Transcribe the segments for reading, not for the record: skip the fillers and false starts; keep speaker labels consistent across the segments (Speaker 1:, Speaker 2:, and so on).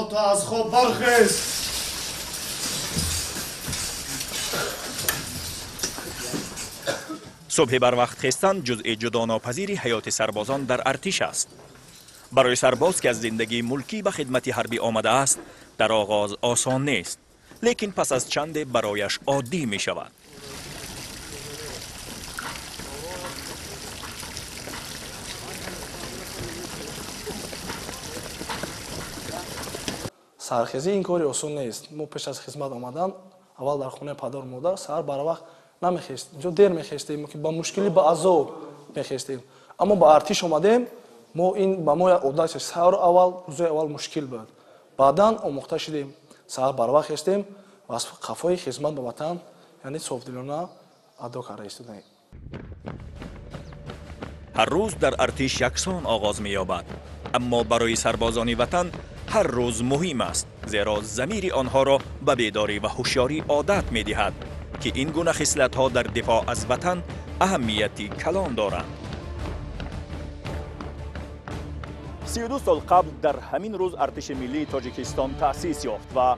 Speaker 1: То аз хоб бархез.
Speaker 2: Субҳи барвақт хестан ҷузъи ҷудонопазири ҳаёти сарбозон дар артиш аст. Барои сарбоз, ки аз зиндагии мулкӣ ба хидмати ҳарбӣ омадааст, дар оғоз осон нест, лекин пас аз чанде барояш оддӣ мешавад.
Speaker 3: Сархезӣ ин кори осон нест. Мо пеш аз хизмат омадан аввал дар хонаи падару модар саҳар барвақт намехестем, инҷо дер мехестем, ки ба мушкилӣ, ба азоб мехестем. Аммо ба артиш омадем, мо ин ба мо як одат шуд. Саҳар аввал, рӯзои аввал мушкил буд, баъдан омӯхта шудем, саҳар барвақт хестем ва аз қафои хизмат ба ватан, яъне софдилона адо карда истодаем.
Speaker 2: Ҳар рӯз дар артиш яксон оғоз меёбад, аммо барои сарбозони ватан ҳар рӯз муҳим аст, зеро замири онҳоро ба бедорӣ ва ҳушёрӣ одат медиҳад, ки ин гуна хислатҳо дар дифоъ аз ватан аҳамияти калон доранд. 32 сол қабл дар ҳамин рӯз артиши миллии Тоҷикистон таъсис ёфт ва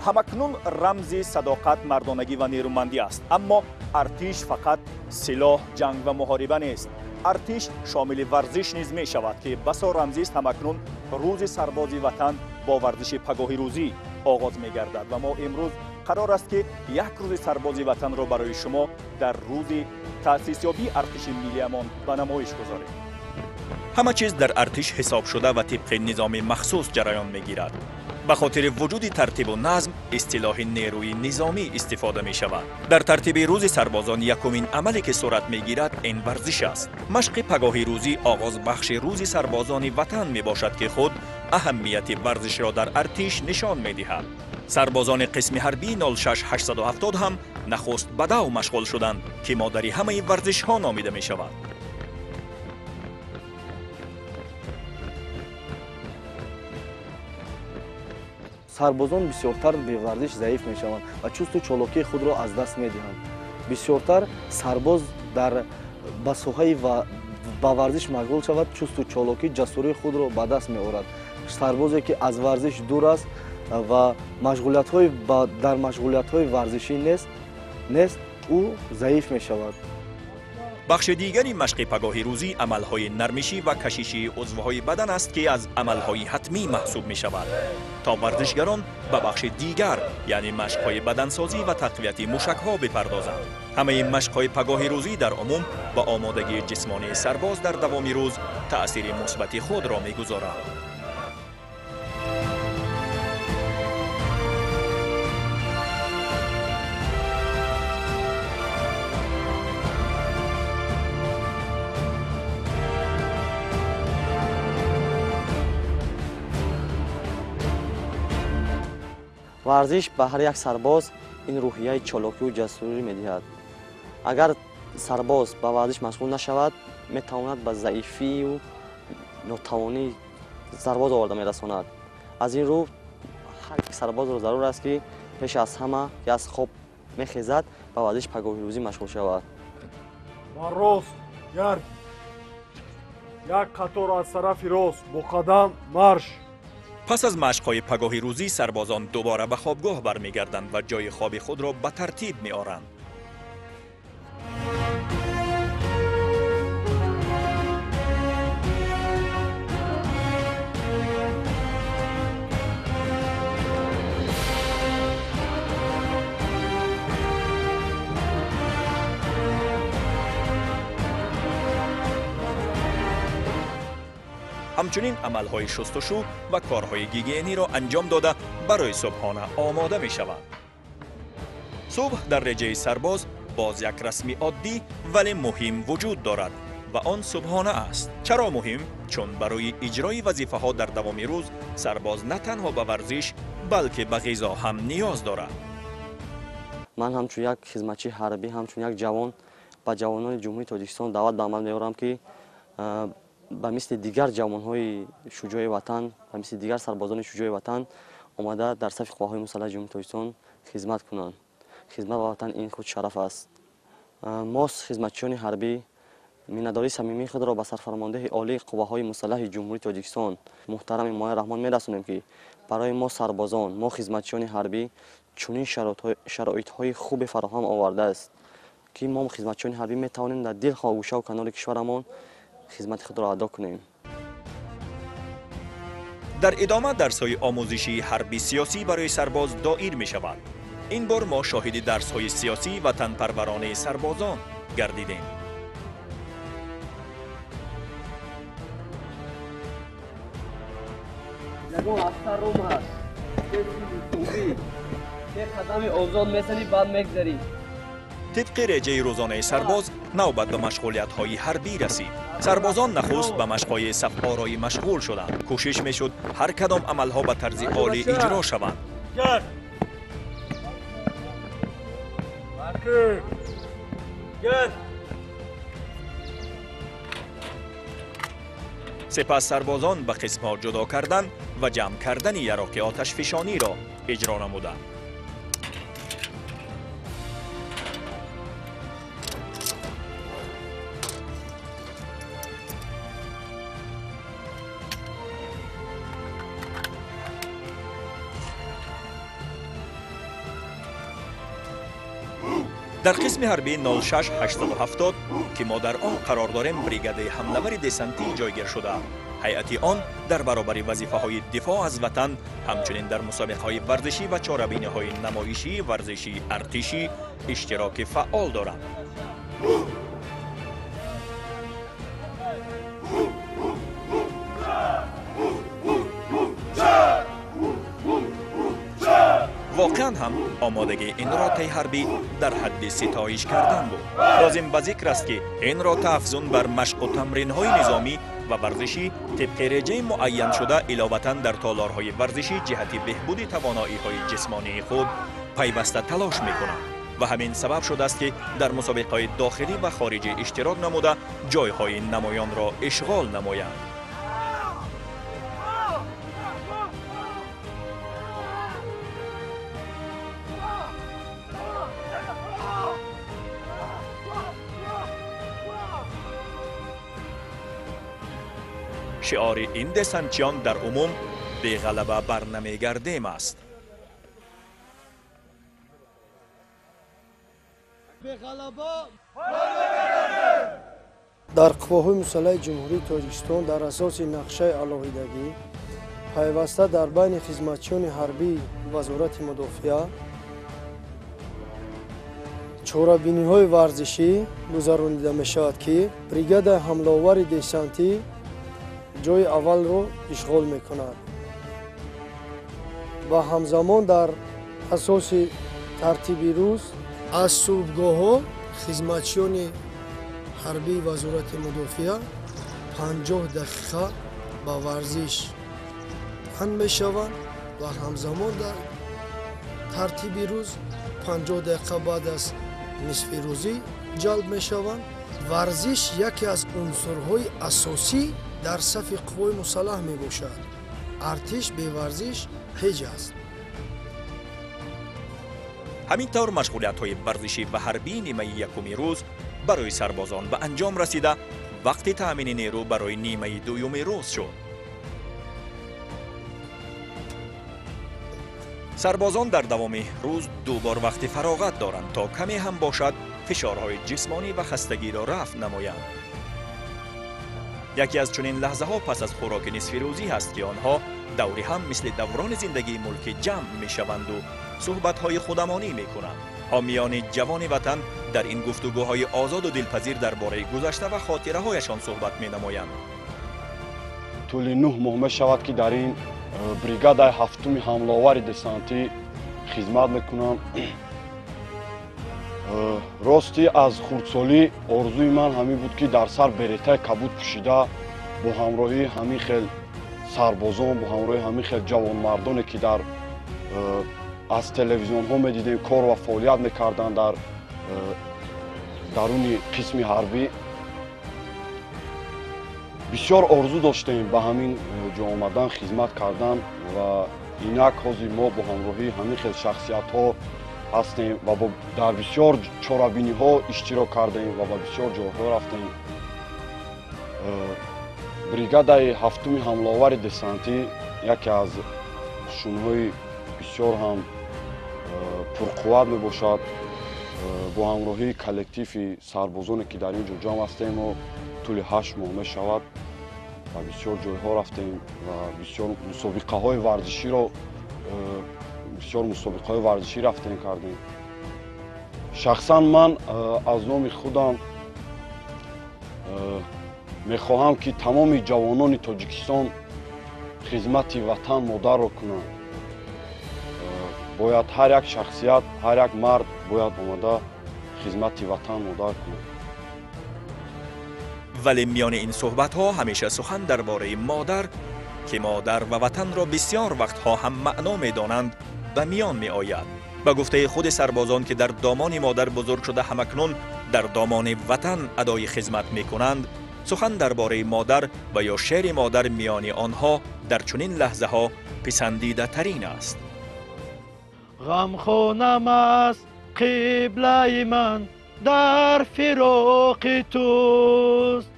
Speaker 2: ҳамакнун рамзи садоқат, мардонагӣ ва нерӯмандӣ аст. Аммо артиш фақат силоҳ, ҷанг ва муҳориба нест. Артиш шомили варзиш низ мешавад, ки басо рамзист. Ҳамакнун рӯзи сарбози ватан бо варзиши пагоҳи рӯзӣ оғоз мегардад ва мо имрӯз қарор аст, ки як рӯзи сарбози ватанро барои шумо дар рӯзи таъсисёбии артиши миллиямон ба намоиш гузорем. Ҳама чиз дар артиш ҳисобшуда ва тибқи низоми махсус ҷараён мегирад. Ба хотири вуҷуди тартибу назм истилоҳи нерӯи низомӣ истифода мешавад. Дар тартиби рӯзи сарбозон якумин амале ки сурат мегирад, ин варзиш аст. Машқи пагоҳи рӯзӣ оғозбахши рӯзи сарбозони ватан мебошад, ки худ аҳамияти варзишро дар артиш нишон медиҳад. Сарбозони қисми ҳарбии 06870 ҳам нахуст ба дав машғул шуданд, ки модари ҳамаи варзишҳо номида мешавад.
Speaker 4: Сарбозон бисёртар беварзиш заиф мешаванд ва чусту чолокии худро аз даст медиҳанд. Бисёртар сарбоз дар ба соҳаи ба варзиш машғул шавад, чусту чолокӣ, ҷасурии худро ба даст меорад. Сарбозе ки аз варзиш дур аст ва дар машғулиятҳои варзишӣ нест, ӯ заиф мешавад.
Speaker 2: Бахши дигари машқи пагоҳи рӯзӣ амалҳои нармишӣ ва кашиши узвҳои бадан аст, ки аз амалҳои ҳатмӣ маҳсуб мешавад, то варзишгарон ба бахши дигар, яъне машқҳои бадансозӣ ва тақвияти мушакҳо бипардозанд. Ҳамаи машқҳои пагоҳи рӯзӣ дар умум ба омодагии ҷисмонии сарбоз дар давоми рӯз таъсири мусбати худро мегузоранд.
Speaker 5: Варзиш ба ҳар як сарбоз ин рӯҳияи чолокию ҷасурӣ медиҳад. Агар сарбоз ба варзиш машғул нашавад, метавонад ба заифию нотавонии сарбоз оварда мерасонад. Аз ин рӯ ҳар як сарбозро зарур аст, ки пеш аз ҳама ки аз хоб мехезад, ба варзиш пагоҳи рӯзӣ машғул шавад.
Speaker 1: Ба рост гард, як қатор аз тарафи рост бо қадам марш.
Speaker 2: Пас аз машқҳои пагоҳи рӯзӣ сарбозон дубора ба хобгоҳ бармегарданд ва ҷои хоби худро ба тартиб меоранд. Ҳамчунин амалҳои шустушу ва корҳои гигиениро анҷом дода барои субҳона омода мешаванд. Субҳ дар реҷаи сарбоз боз як расми оддӣ, вале муҳим вуҷуд дорад ва он субҳона аст. Чаро муҳим? Чун барои иҷрои вазифаҳо дар давоми рӯз сарбоз на танҳо ба варзиш, балки ба ғизо ҳам ниёз дорад.
Speaker 5: Ман ҳамчун як хизматчии ҳарбӣ, ҳамчун як ҷавон ба ҷавонони Ҷумҳурии Тоҷикистон даъват ба амал меорам, ки ба мисли дигар ҷавонҳои шуҷои ватан, ба мисли дигар сарбозони шуҷои ватан омада дар сафи қувваҳои мусаллаҳи Ҷумҳурии Тоҷикистон хизмат кунанд. Хизмат ба ватан ин худ шараф аст. Мо хизматчиёни ҳарбӣ Миннатдории самимии худро ба сарфармондеҳи олии қувваҳои мусаллаҳи Ҷумҳурии Тоҷикистон муҳтарам Эмомалӣ Раҳмон мерасонем, ки барои мо сарбозон, мо хизматчиёни ҳарбӣ чунин шароитҳои хубе фароҳам овардааст, ки мо хизматчиёни ҳарбӣ метавонем дар дилхоҳ гӯшаву канори кишварамон хизмати худро адо кунем.
Speaker 2: Дар идома дарсҳои омӯзишии ҳарби сиёсӣ барои сарбоз доир мешавад. Ин бор мо шоҳиди дарсҳои сиёсӣ ва ватанпарваронаи сарбозон гардидем.
Speaker 6: Ягон афсар рум ҳаст, се қадами озод мезанӣ, баъд мегзарӣ.
Speaker 2: Тибқи реҷаи рӯзонаи сарбоз навбат ба машғулиятҳои ҳарбӣ расид. Сарбозон нахуст ба машқҳои сафороӣ машғул шуданд. Кӯшиш мешуд ҳар кадом амалҳо ба тарзи олӣ иҷро шаванд. Сипас сарбозон ба қисмҳо ҷудо кардан ва ҷамъ кардани яроқи оташфишониро иҷро намуданд. Дар қисми ҳарбии 06870, ки мо дар он қарор дорем, бригадаи ҳамлавари десантӣ ҷойгир шуда. Ҳайати он дар баробари вазифаҳои дифоъ аз ватан ҳамчунин дар мусобиқаҳои варзишӣ ва чорабиниҳои намоишии варзишии артишӣ иштироки фаъол доранд. Воқеан ҳам омодагии ин ротаи ҳарбӣ дар ҳадди ситоиш кардан буд. Лозим ба зикр аст, ки ин рота афзун бар машқу тамринҳои низомӣ ва варзишӣ тибқи реҷаи муайяншуда иловатан дар толорҳои варзишӣ ҷиҳати беҳбуди тавоноиҳои ҷисмонии худ пайваста талош мекунанд ва ҳамин сабаб шудааст, ки дар мусобиқаҳои дохилӣ ва хориҷӣ иштирок намуда ҷойҳои намоёнро ишғол намоянд. Шиори ин десантчиён дар умум беғалаба барнамегардем аст.
Speaker 7: Дар қувваҳои мусаллаҳи Ҷумҳурии Тоҷикистон дар асоси нақшаи алоҳидагӣ пайваста дар байни хизматчиёни ҳарбии Вазорати мудофиа чорабиниҳои варзишӣ гузаронида мешавад, ки бригадаи ҳамлаовари десантӣ ҷои аввалро ишғол мекунад ва ҳамзамон дар асоси тартиби рӯз аз субҳгоҳҳо хизматчиёни ҳарбии Вазорати мудофиа 50 дақиқа ба варзиш тан мешаванд ва ҳамзамон дар тартиби рӯз 50 дақиқа баъд аз нисфи рӯзӣ ҷалб мешаванд. Варзиш яке аз унсурҳои асосӣ дар сафи қувваи мусаллаҳ мебошад. Артиш беварзиш ҳеҷ аст.
Speaker 2: Ҳамин тавр машғулиятҳои варзишӣ ва ҳарбии нимаи якуми рӯз барои сарбозон ба анҷом расида, вақти таъмини нерӯ барои нимаи дуюми рӯз шуд. Сарбозон дар давоми рӯз ду бор вақти фароғат доранд, то каме ҳам бошад фишорҳои ҷисмонӣ ва хастагиро рафъ намоянд. Яке аз чунин лаҳзаҳо пас аз хӯроки нисфирӯзӣ ҳаст, ки онҳо даври ҳам мисли даврони зиндагии мулкӣ ҷамъ мешаванду суҳбатҳои худамонӣ мекунанд. Ҳомиёни ҷавони ватан дар ин гуфтугӯҳои озоду дилпазир дар бораи гузашта ва хотираҳояшон суҳбат менамоянд.
Speaker 8: Тӯли 9 моҳ мешавад, ки дар ин бригадаи ҳафтуми ҳамлаовари десантӣ хизмат мекунам. Рости аз хурдсолӣ орзуи ман ҳамин буд, ки дар сар беретаи кабуд пӯшида бо ҳамроҳии ҳамин хел сарбозон, бо ҳамроҳии ҳамин хел ҷавонмардоне, ки дар аз телевизионҳо медидем кор ва фаъолият мекарданд дар даруни қисми ҳарбӣ, бисёр орзу доштем ба ҳамин ҷо омадан, хизмат кардан ва инак ҳозир мо бо ҳамроҳии ҳамин хел шахсиятҳо ҳастем ва дар бисёр чорабиниҳо иштирок кардем ва ба бисёр ҷойҳо рафтем. Бригадаи ҳафтуми ҳамлаовари десантӣ яке аз қушунҳои бисёр ҳам пурқувват мебошад. Бо ҳамроҳии коллективи сарбозоне ки дар ин ҷо ҷамъ ҳастем, мо тӯли 8 моҳ мешавад ва бисёр ҷойҳо рафтем ва бисёр мусобиқаҳои варзиширо бисёр мусобиқаҳои варзишӣ рафтем кардем. Шахсан ман аз номи худам мехоҳам ки тамоми ҷавонони Тоҷикистон хизмати ватан модарро кунанд. Бояд ҳар як шахсият, ҳар як мард бояд омада хизмати ватан модар кунад.
Speaker 2: Вале миёни ин суҳбатҳо ҳамеша сухан дар бораи модар, ки модар ва ватанро бисёр вақтҳо ҳам маъно медонанд, ба миён меояд. Ба гуфтаи худи сарбозон, ки дар домони модар бузург шуда ҳамакнун дар домони ватан адои хизмат мекунанд, сухан дар бораи модар ва ё шеъри модар миёни онҳо дар чунин лаҳзаҳо писандидатарин аст.
Speaker 9: Ғамхонам аст қиблаи ман дар фироқи туст,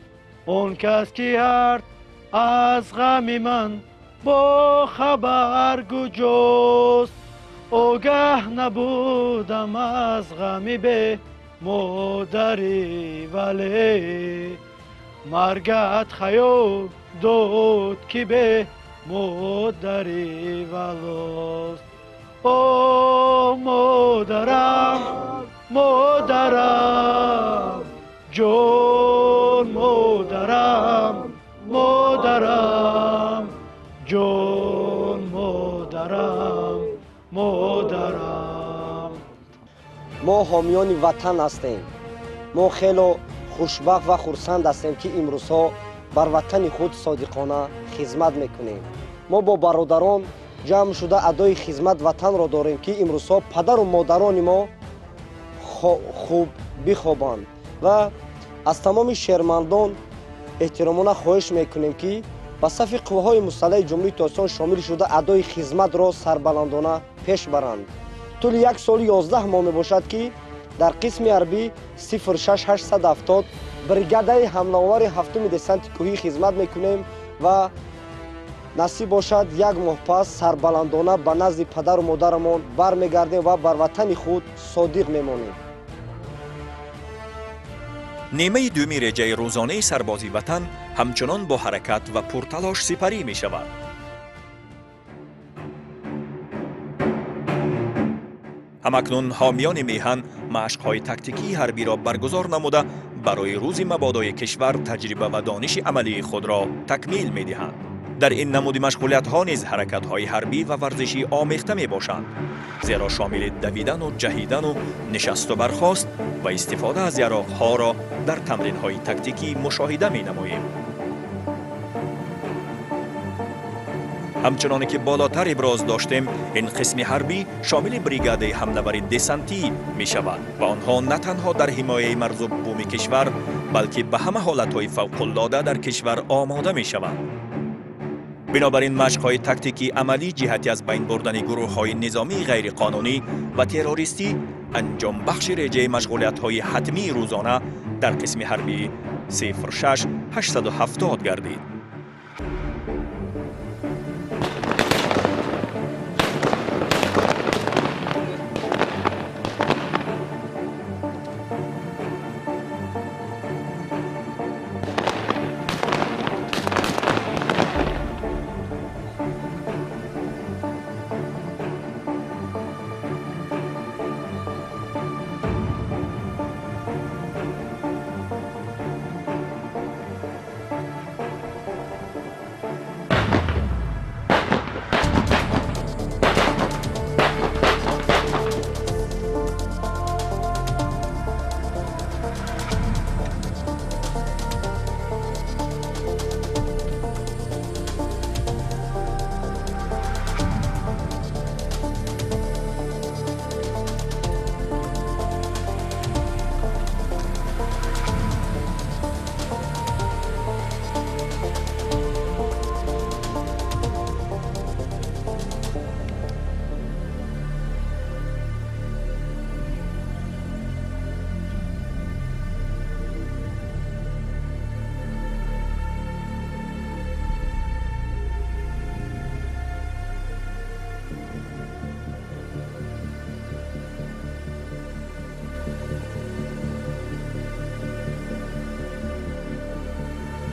Speaker 9: он кас ки ҳард аз ғами ман бо хабар куҷост. Огаҳ набудам аз ғами бе модарӣ, вале маргат хаёл дод ки бе модарӣ валост. О модарам, модарам, ҷон модарам, модарам, ҷон модарам, модарам.
Speaker 5: Мо ҳомиёни ватан ҳастем. Мо хело хушбахт ва хурсанд ҳастем, ки имрӯзҳо бар ватани худ содиқона хизмат мекунем. Мо бо бародарон ҷамъ шуда адои хизмат ватанро дорем, ки имрӯзҳо падару модарони мо хуб бихобанд ва аз тамоми шермандон эҳтиромона хоҳиш мекунем, ки ба сафи қувваҳои мусаллаҳи Ҷумҳурии Тоҷикистон шомил шуда адои хизматро сарбаландона пеш баранд. Тӯли 1 соли 11 моҳ мебошад, ки дар қисми ҳарбӣ 06870 бригадаи ҳамлаовари ҳафтуми десанти кӯҳӣ хизмат мекунем ва насиб бошад 1 моҳ пас сарбаландона ба назди падару модарамон бармегардем ва бар ватани худ содиқ мемонем.
Speaker 2: Нимаи дуюми реҷаи рӯзонаи сарбози ватан ҳамчунон бо ҳаракат ва пурталош сипарӣ мешавад. Ҳамакнун ҳомиёни меҳан машқҳои тактикии ҳарбиро баргузор намуда барои рӯзи мабодои кишвар таҷриба ва дониши амалии худро такмил медиҳанд. Дар ин намуди машғулиятҳо низ ҳаракатҳои ҳарбӣ ва варзишӣ омехта мебошанд, зеро шомили давидану ҷаҳидану нишасту бархост ва истифода аз яроқҳоро дар тамринҳои тактикӣ мушоҳида менамоем. Ҳамчуноне ки болотар иброз доштем, ин қисми ҳарбӣ шомили бригадаи ҳамлавари десантӣ мешавад ва онҳо на танҳо дар ҳимояи марзу буми кишвар, балки ба ҳама ҳолатҳои фавқулода дар кишвар омода мешаванд. Бинобар ин машқҳои тактикии амалӣ ҷиҳати аз байн бурдани гурӯҳҳои низомии ғайриқонунӣ ва террористӣ анҷомбахши реҷаи машғулиятҳои ҳатмии рӯзона дар қисми ҳарбии 06870 гардид.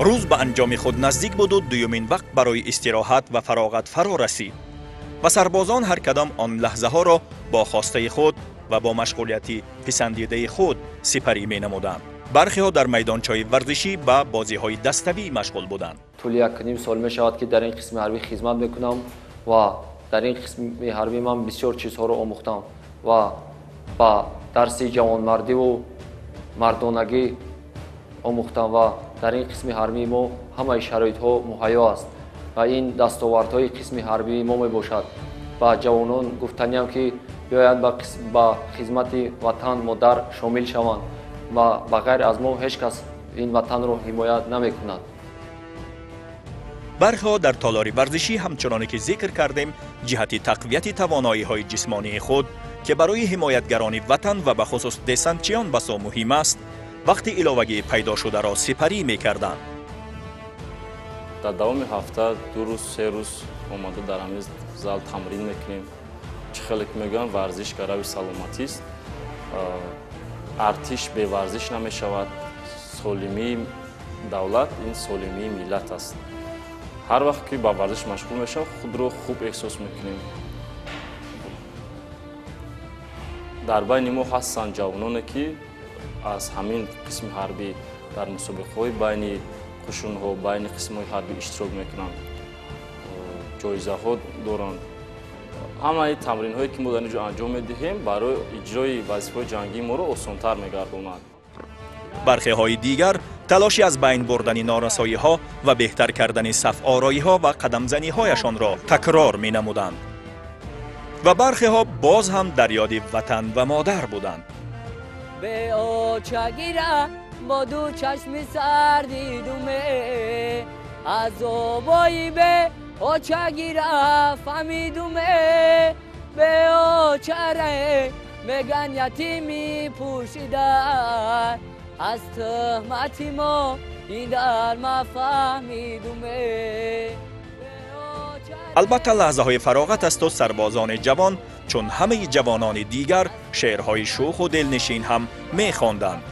Speaker 2: Рӯз ба анҷоми худ наздик буду дуюмин вақт барои истироҳат ва фароғат фаро расид ва сарбозон ҳар кадом он лаҳзаҳоро бо хостаи худ ва бо машғулияти писандидаи худ сипарӣ менамуданд. Бархеҳо дар майдончаи варзишӣ ба бозиҳои даставӣ машғул буданд.
Speaker 10: Тӯли 1,5 сол мешавад, ки дар ин қисми ҳарбӣ хизмат мекунам ва дар ин қисми ҳарбӣ ман бисёр чизҳоро омӯхтам ва ба дарси ҷавонмардиву мардонагӣ омӯхтам ва дар ин қисми ҳарбии мо ҳамаи шароитҳо муҳайё аст ва ин дастовардҳои қисми ҳарбии мо мебошад. Ба ҷавонон гуфтаниям, ки биёянд ба хизмати ватан модар шомил шаванд ва ба ғайр аз мо ҳеҷ кас ин ватанро ҳимоят намекунад.
Speaker 2: Бархеҳо дар толори варзишӣ, ҳамчуноне ки зикр кардем, ҷиҳати тақвияти тавоноиҳои ҷисмонии худ, ки барои ҳимоятгарони ватан ва бахусус десантчиён басо муҳим аст, вақти иловагии пайдошударо сипарӣ мекарданд.
Speaker 11: Дар давоми ҳафта 2 рӯз, 3 рӯз омада дар ҳамин зал тамрин мекунем. Чӣ хеле ки мегӯянд, варзиш гарави саломатист. Артиш беварзиш намешавад. Солимии давлат ин солимии миллат аст. Ҳар вақт ки ба варзиш машғул мешавам, худро хуб эҳсос мекунем. Дар байни мо ҳастанд ҷавононе, ки аз ҳамин қисми ҳарбӣ дар мусобиқаҳои байни қушунҳо, байни қисмҳои ҳарбӣ иштирок мекунанд, ҷоизаҳо доранд. Ҳамаи тамринҳое, ки мо дар ин ҷо анҷом медиҳем, барои иҷрои вазифаҳои ҷангии моро осонтар мегардонад.
Speaker 2: Бархеҳои дигар талоши аз байн бурдани норасоиҳо ва беҳтар кардани сафороиҳо ва қадамзаниҳояшонро такрор менамуданд ва бархеҳо боз ҳам дар ёди ватан ва модар буданд.
Speaker 12: Бе очагира бо ду чашми сар дидуме, азобои бе очагира фаҳмидуме, бе очарае меган ятими пӯшида, аз тӯҳмати мо ин дар ма фаҳмидуме.
Speaker 2: Албатта, лаҳзаҳои фароғат асту сарбозони ҷавон чун ҳамаи ҷавонони дигар шеърҳои шӯху дилнишин ҳам мехонданд,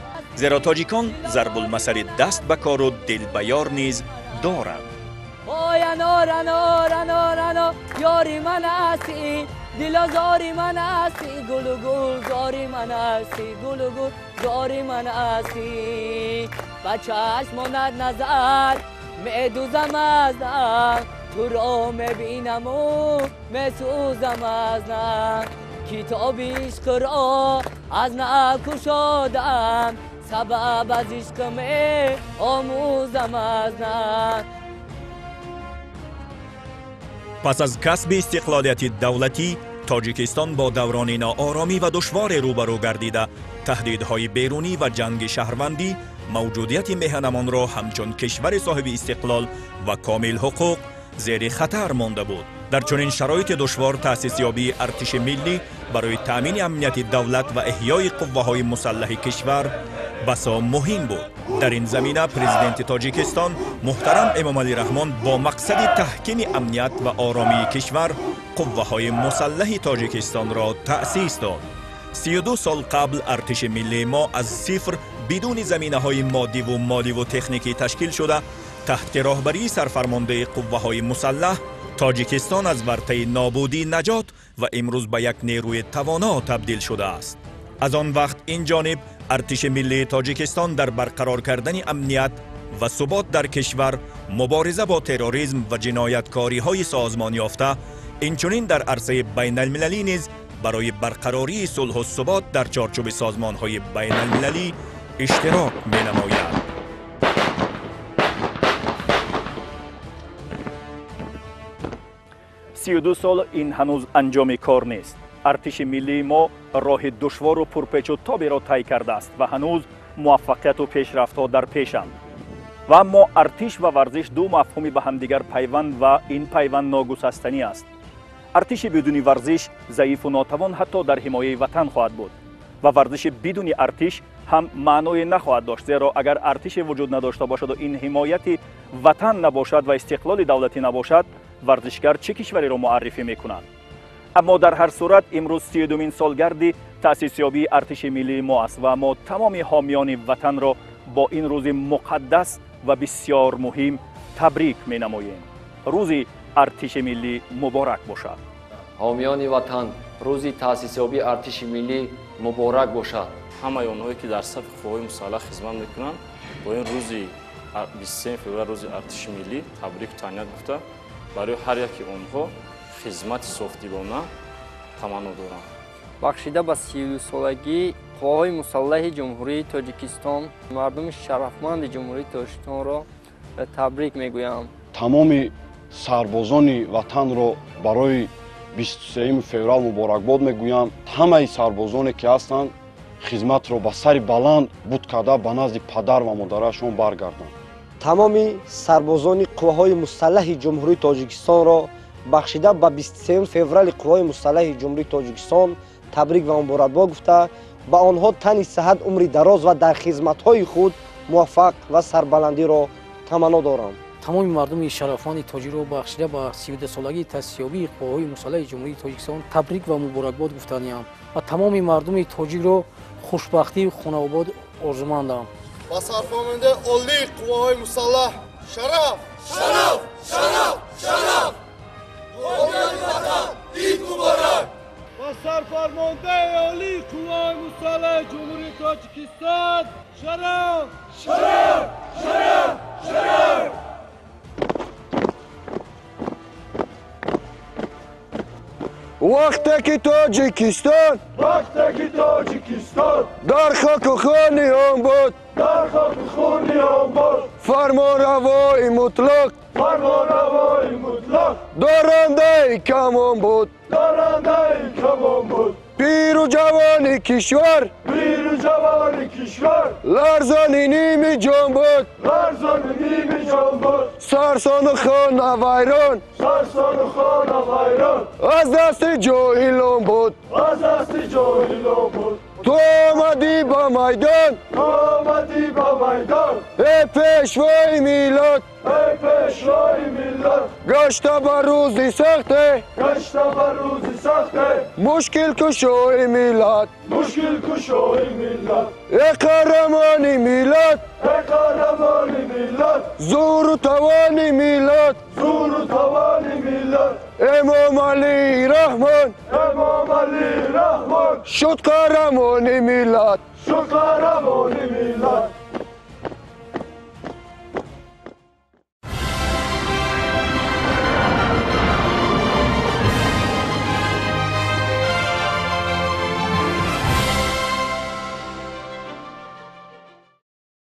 Speaker 2: зеро тоҷикон зарбулмасали даст ба кору дил ба ёр низ доранд.
Speaker 12: Ой, анор, анор, анор, анор, ёри ман ҳастӣ, дилозори ман ҳастӣ, гулу гулзори ман ҳастӣ, гулу гулзори ман ҳастӣ. Ба чашмонат назар медузам аз нав, туро мебинаму месӯзам аз нав. Китоби ишқро аз нав кушодам, сабаб аз ишқ меомӯзам аз нав.
Speaker 2: Пас аз касби истиқлолияти давлатӣ, Тоҷикистон бо даврони нооромӣ ва душворе рӯбарӯ гардида, таҳдидҳои берунӣ ва ҷанги шаҳрвандӣ мавҷудияти меҳанамонро ҳамчун кишвари соҳиби истиқлол ва комил ҳуқуқ зери хатар монда буд. Дар чунин шароити душвор таъсисёбии артиши миллӣ барои таъмини амнияти давлат ва эҳёи қувваҳои мусаллаҳи кишвар басо муҳим буд. Дар ин замина президенти Тоҷикистон муҳтарам Эмомалӣ Раҳмон бо мақсади таҳкими амният ва оромии кишвар қувваҳои мусаллаҳи Тоҷикистонро таъсис дод. 32 сол қабл артиши миллии мо аз сифр бидуни заминаҳои моддиву моливу техникӣ ташкил шуда, таҳти роҳбарии сарфармондаи қувваҳои мусаллаҳ Тоҷикистон аз вартаи нобудӣ наҷот ва имрӯз ба як нерӯи тавоно табдил шудааст. Аз он вақт ин ҷониб артиши миллии Тоҷикистон дар барқарор кардани амният ва субот дар кишвар, мубориза бо терроризм ва ҷинояткориҳои созмонёфта, инчунин дар арсаи байналмилалӣ низ барои барқарории сулҳу субот дар чорчӯби созмонҳои байналмилалӣ иштирок менамояд. 32 сол ин ҳанӯз анҷоми кор нест. Артиши миллии мо роҳи душвору пурпечу тоберо тай кардааст ва ҳанӯз муваффақияту пешрафтҳо дар пешанд. Ва аммо артиш ва варзиш ду мафҳуми ба ҳамдигар пайванд ва ин пайванд ногусастанӣ аст. Артиши бидуни варзиш заифу нотавон ҳатто дар ҳимояи ватан хоҳад буд ва варзиши бидуни артиш ҳам маъное нахоҳад дошт, зеро агар артише вуҷуд надошта бошаду ин ҳимояти ватан набошад ва истиқлоли давлатӣ набошад, варзишгар чӣ кишвареро муаррифӣ мекунад? Аммо дар ҳар сурат имрӯз 32-мин солгарди таъсисёбии артиши миллии мо аст ва мо тамоми ҳомиёни ватанро бо ин рӯзи муқаддас ва бисёр муҳим табрик менамоем. Рӯзи артиши миллӣ муборак бошад.
Speaker 10: Ҳомиёни ватан, рӯзи таъсисёбии артиши миллӣ муборак бошад.
Speaker 11: Ҳамаи онҳое ки дар сафи қувваҳои мусаллаҳ хизмат мекунанд, бо ин рӯзи 23 феврал, рӯзи артиши миллӣ табрику таҳният гуфта, барои ҳар яки онҳо хизмати софдилона таманно дорам.
Speaker 13: Бахшида ба 32-солагии қувваҳои мусаллаҳи Ҷумҳурии Тоҷикистон, мардуми шарафманди Ҷумҳурии Тоҷикистонро табрик мегӯям.
Speaker 8: Тамоми сарбозони ватанро барои 23 феврал муборакбод мегӯям. Ҳамаи сарбозоне ки ҳастанд, хизматро ба сари баланд буд карда ба назди падар ва модарашон баргарданд.
Speaker 14: Тамоми сарбозони қувваҳои мусаллаҳи Ҷумҳурии Тоҷикистонро бахшида ба 23 феврали қувваҳои мусаллаҳи Ҷумҳурии Тоҷикистон табрик ва муборакбод гуфта, ба онҳо тани саҳат, умри дароз ва дар хизматҳои худ муваффақ ва сарбаландиро таманно дорам.
Speaker 15: Тамоми мардуми шарафманди тоҷикро бахшида ба 32-солагии таъсисёбии қувваҳои мусаллаҳи Ҷумҳурии Тоҷикистон табрик ва муборакбод гуфтаниям ва тамоми мардуми тоҷикро хушбахтию хонаобод орзумандам.
Speaker 16: Ба сарфармондаи олии қувваҳои мусаллаҳ шараф, шараф, шараф, шараф! Ҳомиёни ватан, ид муборак!
Speaker 9: Ба сарфармондаи олии қувваҳои мусаллаҳи Ҷумҳурии Тоҷикистон шараф,
Speaker 16: шараф, шараф, шараф!
Speaker 17: Вақте ки Тоҷикистон,
Speaker 16: вақте ки Тоҷикистон
Speaker 17: дар хоку хуни он буд,
Speaker 16: дар хоку хуни он буд,
Speaker 17: фармонравои мутлақ,
Speaker 16: фармонравои мутлақ,
Speaker 17: дорандаи камон буд,
Speaker 16: дорандаи камон буд,
Speaker 17: пиру ҷавони кишвар,
Speaker 16: пиру ҷавони кишвар,
Speaker 17: ларзони ними ҷон буд,
Speaker 16: ларзони ними ҷон буд,
Speaker 17: сарсону хона вайрон,
Speaker 16: сарсону хона вайрон,
Speaker 17: аз дасти ҷоҳилон буд,
Speaker 16: аз дасти ҷоҳилон буд.
Speaker 17: Ту омадӣ ба майдон,
Speaker 16: ту омадӣ ба майдон,
Speaker 17: эй пешвои миллат,
Speaker 16: эй пешвои миллат,
Speaker 17: гашта ба рӯзи сахте,
Speaker 16: гашта ба рӯзи сахте,
Speaker 17: мушкилкушои миллат,
Speaker 16: мушкилкушои миллат,
Speaker 17: эй қаҳрамони миллат,
Speaker 16: эй қаҳрамони миллат,
Speaker 17: зӯру тавони миллат,
Speaker 16: зӯру тавони миллат,
Speaker 17: Эмомалӣ Раҳмон,
Speaker 16: Эмомалӣ Раҳмон,
Speaker 17: шуд қаҳрамони миллат,
Speaker 16: шуд қаҳрамони миллат.